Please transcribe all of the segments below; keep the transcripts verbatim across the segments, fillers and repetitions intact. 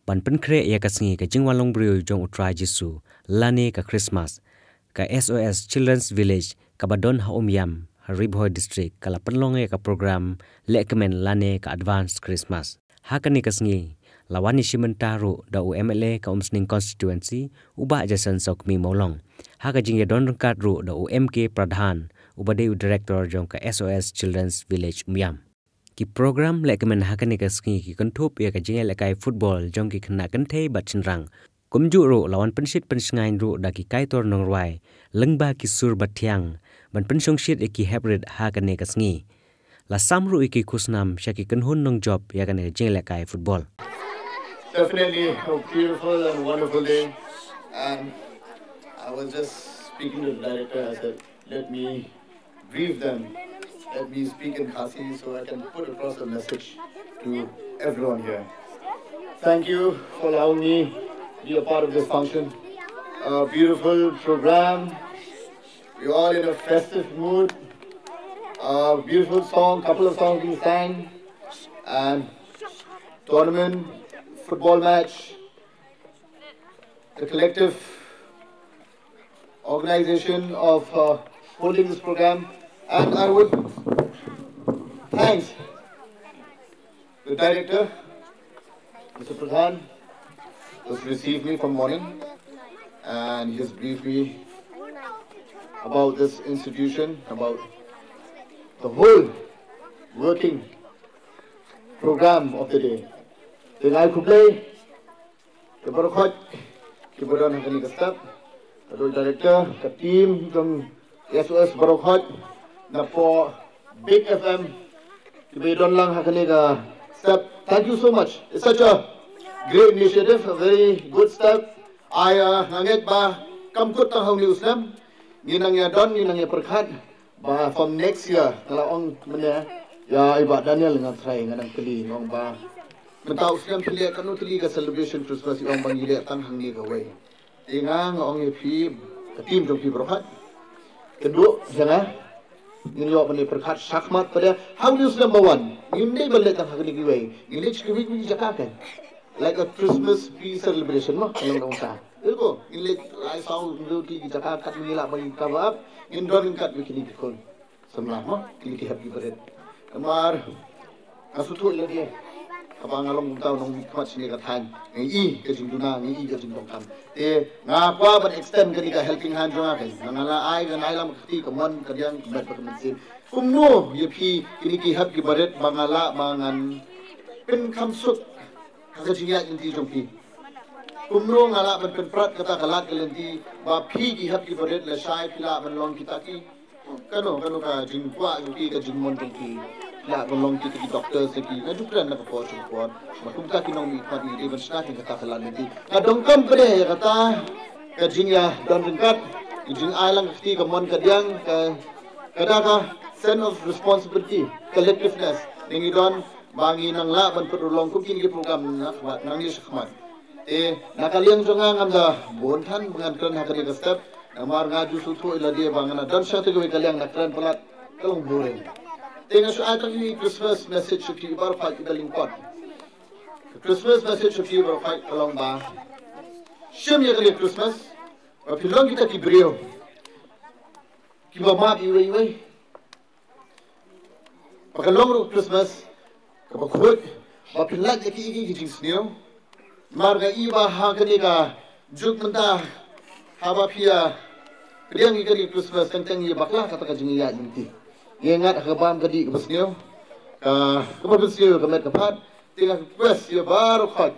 Ban pynkhreh ïa ka sngi ka jingwan long briew jong U Trai Jisu lane ka Christmas, ka S O S Children's Village kaba don ha Umiam, ha Ri Bhoi District, ka la pynlong ïa ka program lehkmen lane ka Advance Christmas. Ha kane ka sngi la wan ïashim bynta ruh da u M L A ka Umsning Constituency, u Bah Jason Sawkmie Mawlong, ha ka jingïadon ryngkat ruh da u M K Pradhan, uba dei u Director jong ka S O S Children's Village Umiam. Ki program lehkmen ha kane ka sngi ki kynthup ïa ka jingïalehkai football jong ki khynnah kynthei bad shynrang. Kumjuh ruh la wan pynshit pynshngaiñ ruh da ki kaitor nongrwai lyngba ki sur bathiang ban pynshongshit ïa ki heprit ha kane ka sngi. La sam ruh ïa ki khusnam sha ki kynhun nongjop ïa kane ka jingïalehkai football. Definitely a beautiful and wonderful day. And I was just speaking to the director. I said, let me brief them. Let me speak in Khasi so I can put across the message to everyone here. Thank you for allowing me to be a part of this function. A beautiful program. We're all in a festive mood. A beautiful song, couple of songs being sang, and tournament, football match, the collective organization of uh, holding this program. And I would thanks the director, Mister Pradhan, who's received me from morning, and he has briefed me about this institution, about the whole working program of the day. Te nga ai khublei ïa baroh khoit kiba don ha kane ka step, ka dei director, ka team jong S O S baroh khoit, na poh Big F M kiba don lang ha kane ka step. Thank you so much. It's such a great initiative, a very good step. Ai uh, nga ngeit ba kam kut tang ha une u snem, ngi nang ïa don, ngi nang ïa pyrkhat ba from next year nga la ong mynne ïa i Bah Daniel, nga try, nga nang kylli, nga ong ba mynta u snem phi leh kano tylli ka celebration Christmas? I ong ba ngi leh tang hangne kawei. Te nga nga ong ïa phi, ka team jong phi baroh khoit, kynduh ïa nga. Ngin ïoh ban ïa pyrkhat shakhmat pat de ha une u snem ba wan. Ngim dei ban leh tang ha kine kiwei, ngin leh shi kiwei kiwei ki jaka, kan, like a Christmas pre-celebration mo, ka long nangta. Te ko ngin leh lai saw, ngin leh ki jaka kat, ngin lah ban cover up, ngin don kat ba kine ki khun samla mo, kine ki hep ki barit. Namar nga sngewthuh ïa lade, haba nga long kumta u nongmihkhmat shane ka thaiñ, nga i ka jingduna, nga i ka jingdonkam. Te nga kwah ban extend kane ka helping hand jong nga, kan, nga la ai, ngan ai lang ka kti, ka mon, ka diang, ka met bad ka mynsiem. Kumno ïa phi kine ki hep ki barit ba nga lah ba ngan pynkham suk ha ka jingïaid lynti jong phi? Kumno nga lah ban pynprat kata ka lad ka lynti ba phi ki hep ki barit lashai phi lah ban long kita ki, kano kano ka jingkwah jong phi, ka jingmon jong phi, phi lah ban long kita ki doctor, sa ki, nga ju kren na ka por sha ka por. Ba kumta ki nongmihkhmat ngi dei ban shna ïa kata ka lad lynti. Nga donkam pat de ïa kata ka jingïadon ryngkat, ka jingai lang ka kti, ka mon, ka diang, ka, kata ka sense of responsibility, collectiveness, ne ngi don ba ngi nang lah ban pynurlong kum kine ki program na khmat, nangne sha khmat. Te na ka liang jong nga ngam da bun than ba ngan kren ha kane ka step, namar nga ju sngewthuh ïa lade ba ngan da don sha kawei ka liang na kren palat ka long boring. Te nga shu ai tang ïa i Christmas message sha phi baroh khoit, i ba lyngkot. Christmas message sha phi baroh khoit ka long ba shim ïa kane Christmas ba phin long kita ki briew kiba map iwei iwei. Ba kan long ruh Christmas kaba khuid, ba phin lait ïa ki, ki, ki jingsniew. Namar nga i ba ha kane ka juk mynta, haba phi ïa pdiang ïa kane Christmas, teng teng ïa bakla kata ka jingïaid lynti. Ïa ngat ha ka bam ka dih kaba sniew, ka, kaba pynsniew ka met ka phad. Te nga request ïa baroh khoit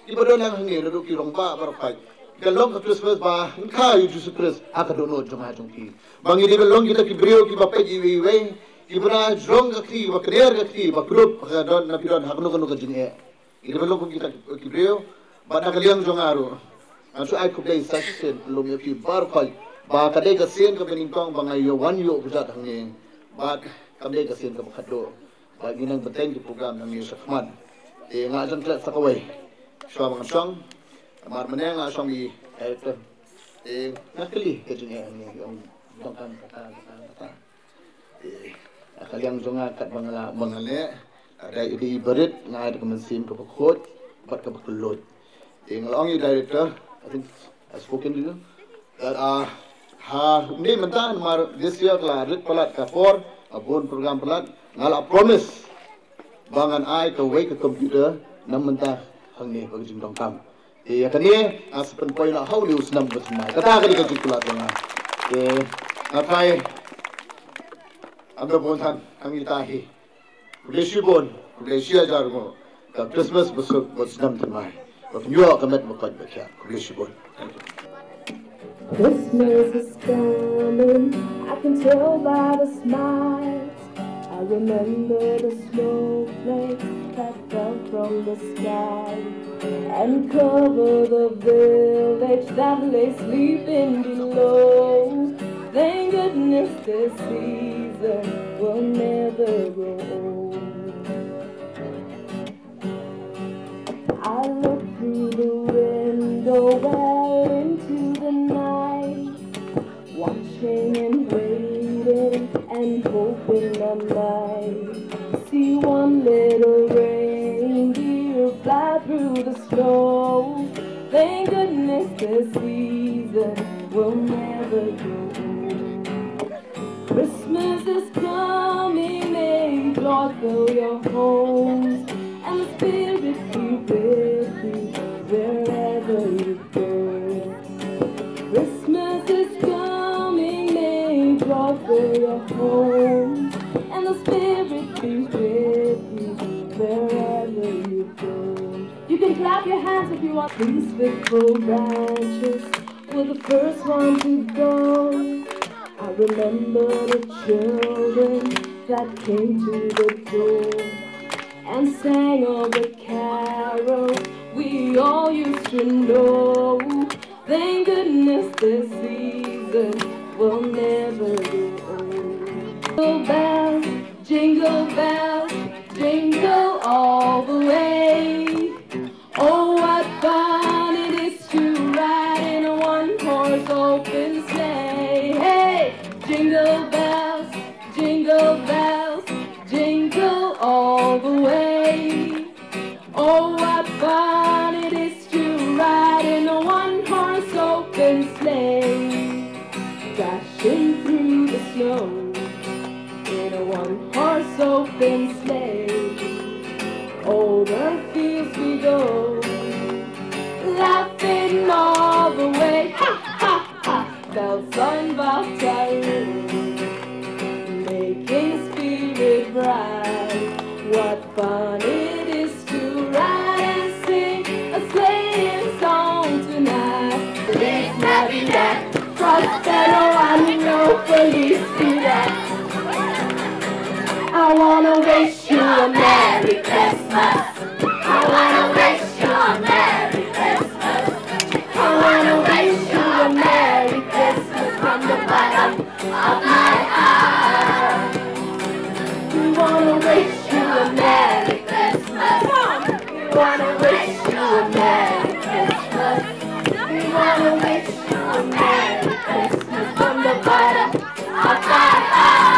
kiba don lang hangne, naduh ki rangbah baroh khoit, ka long ka Christmas ba ngin kha ïa u Jisu Khrist ha ka dohnud jong nga jong phi. Ba ngi dei ban long kita ki briew kiba peit iwei iwei, kiba na jrong ka kti, ba kner ka kti, ba kdup, ba ka don, na phi don ha kano kano ka jingeh. Ngi dei ban long kum kita ki, ki briew. Bad na ka liang jong nga ruh, ngan shu ai khublei sa shisien lem ïa phi baroh khoit ba ka dei ka sien kaba nyngkong ba nga ïa wan ïoh kjat hangne. Bad kam dei ka sien kaba khatduh ba ngi nang bteng ki program nangne sha khmat. Te nga jan klet sa kawei shuwa ba ngan shong. Namar mynne nga shong i director. Te nga kylli ka jingeh hangne, ong donkam kata kata kata. Te na ka liang jong nga, katba nga la, ba nga leh, lada i dei i barit, nga ai da ka mynsiem kaba khuid bad kaba kylluid. Te nga la ong ïa i director, I think I've spoken to you, that, uh, ha, ym dei mynta namar this year ka la rit palat ka por, ka bun program palat, nga la promise ba ngan ai kawei ka computer na mynta hangne ba ka jingdonkam. Te ïa kane nga sa pynpoi la ha une u snem ba snem. Kata ka dei ka jingkular jong nga. Te nga trai, am da bun than, ang ita hi. Khublei shibun, khublei shi hajar nguh. Ka Christmas ba suk ba snem thymmai. Ba pynïoh ka met ba koit ba khiah. Khublei shibun. Thank you. Christmas is coming, I can tell by the smiles. I remember the snowflakes that fell from the sky and cover the village that lay sleeping below. Thank goodness this season will never grow old. I look through the window well into the night, watching and waiting and hoping I might see one little reindeer fly through the snow. Thank goodness this season will never grow old. Christmas is coming, may joy fill your homes, and the Spirit be with you wherever you go. Christmas is coming, may joy fill your homes, and the Spirit be with you wherever you go. You can clap your hands if you want. These faithful branches were the first one to go. I remember the children that came to the door and sang all the carols we all used to know. Thank goodness this season will never be old. Jingle bells, jingle bells, jingle all the way. Oh, what fun it is to ride in a one-horse open sleigh. Hey, jingle bells, jingle bells, jingle all the way. Oh, what fun it is to ride in a one-horse open sleigh. Dashing through the snow in a one-horse open sleigh. Over fields we go, laughing all the way. Ha, ha, ha! Bells on bobtail ring, making spirit bright. What fun it is to ride and sing a sleighing song tonight. Feliz Navidad, Prospero Año, Felicidad. I wanna wish you a Merry Christmas. I wanna wish you a Merry Christmas. I wanna wish you a Merry Christmas from the bottom of my heart. We wanna wish you a Merry Christmas. We wanna wish you a Merry Christmas. We wanna wish you a Merry Christmas from the bottom of our heart.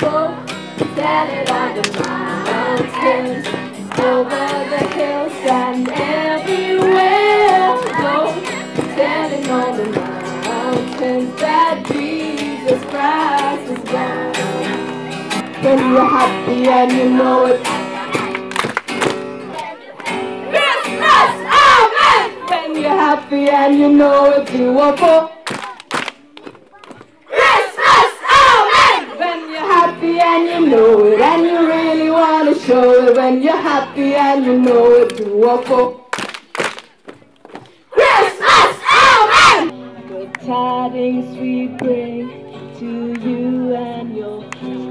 Go tell it on the mountains, over the hills and everywhere. Go tell it on the mountains that Jesus Christ is born. When you're happy and you know it. Christmas, amen. When you're happy and you know it, do a for Christmas, amen. When you're happy and you know it, and you really wanna show it. When you're happy and you know it, do a for Christmas, amen. The tidings we bring to you and your kin.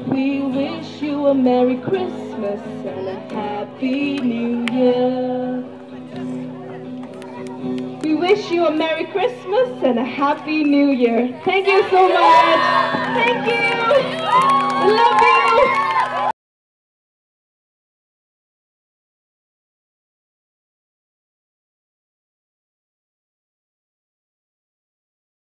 We wish you a Merry Christmas and a Happy New Year. We wish you a Merry Christmas and a Happy New Year. Thank you so much. Thank you. We love you.